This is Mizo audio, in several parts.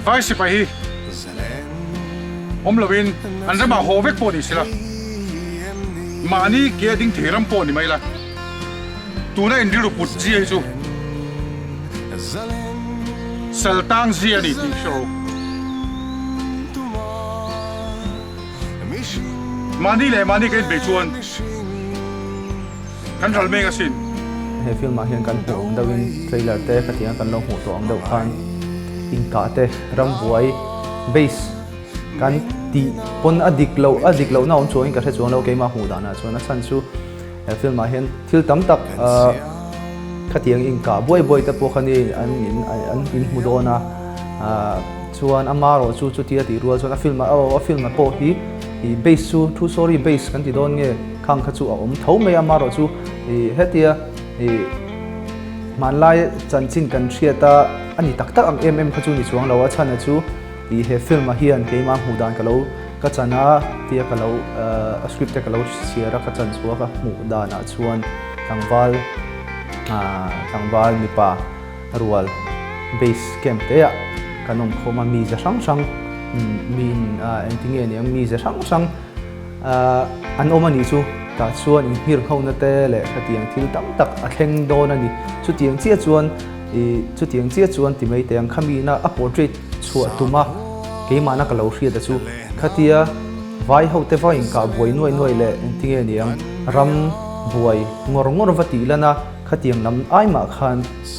Vai sipai hi awm loin an ramah haw vek pawh ni sela, mahni ke a ding thei ram pawh ni mai la, tuna in rilru put zia hi chu sal tang zia a ni tih hre rawh u. Mahni leh mahni kan inbeih chuan kan ral mek asin. He film ah hian kan hmuh ang deuhin trailer te ka tiang kan lo hmuh tawh ang deuh khan inkah te rambuai base kan tih pawn a dik loh a dik lohna awm chuangin ka hre chuang lo keimah hmuh danah chuan a chhan chu he film ah hian thil tam tak ah khatiang inkah buai buai te pawh kha ni an in an inhmu dawn a ah chuan amarawh chu chutia tih rual chuan a film ah aw a film ah pawh hi ih base chu true story base kan ti dawn nge khang kha chu a awm tho mai a amarawh chu ih hetia ih hmanlai chanchin kan hriat a a ni tak tak ang em em kha chu ni chuang lo a chhan a chu ih he film ah hian keimah hmuh dan ka lo ka chan a tia ka lo a script te ka lo chhiar a ka chan chhuak a hmuh danah chuan tlangval ah tlangval mipa rual base camp te ah kan awm khawm a mi ze hrang hrang mi engtinge aniang mi ze hrang hrang ah an awm anih chu tah chuan inhir nghona te leh khatiang thil tam tak a thleng dawn a ni chutiang chiah chuan ih chutiang chiah chuan ti mai teh ang khami ina a portrait chhuah tum a keimahna ka lo hriat a chu khatia vai ho te va inkah buai nuai nuai leh engtinge aniang ram buai ngawr ngawr va tih lan a. Khatiang lam ai mah khan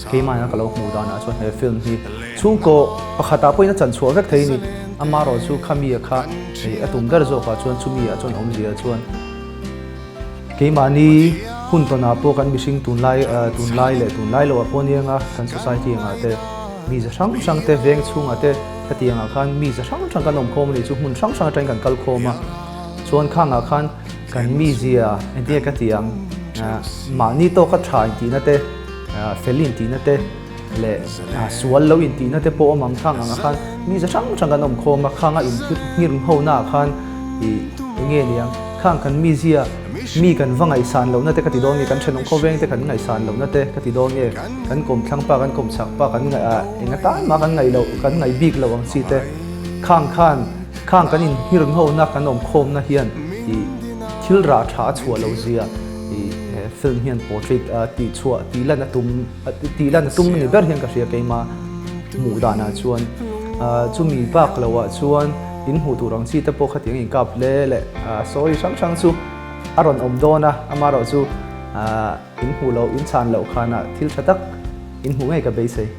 keimahna ka lo hmuh danah chuan he film hi chhungkaw pakhatah pawhin a chan chhuah vek thei a ni. Amaherawh chu khami-a kha hei a tum ber zawkah chuan chumi-ah chuan awmzia chuan keimahni hun tawnah pawh kan mihring tunlai tunlai leh tunlai loah pawh anianga kan society angah te mi za hrang hrang te veng chhungah te khatiangah khan mi za hrang hrang kan awm khawm a nih chu hmun hrang hrang atangin kan kal khawm a chuan khangah khan Kan mizia entir ka ti ang, mahni tawka tha intihna te, fel intihna te leh sual lo intihna te pawh awm ang khang ang ah khan mize hrang hrang kan awm khawm a, khang a inhngirng ho na ah khan ih enge ni ang, khang kan mizia mi kan va ngaihsan lohna te ka ti dawn nge, kan thenawm khawveng te kan ngaihsan lohna te ka ti dawn nge, kan kawmthlang pa kan kawmchhak pa kan enga tan mah kan ngaih loh kan ngaih bik loh ang chi te khang khan. Khang kan inhirng hona kan awm khawmna hian ih thil rah tha a chhuah lo zia ih he film hian portrait a tih chhuah tih lan a tum tih lan a tum ni ber hian ka hria keimah hmuh danah chuan chumi bak loh ah chuan in hmuh tur ang chi te pawh khatiang inkap hle leh sawi hrang hrang chu a rawn awm dawn a amaherawhchu in hmuh loh in chhan loh khanah thil tha tak in hmuh ngei ka beisei.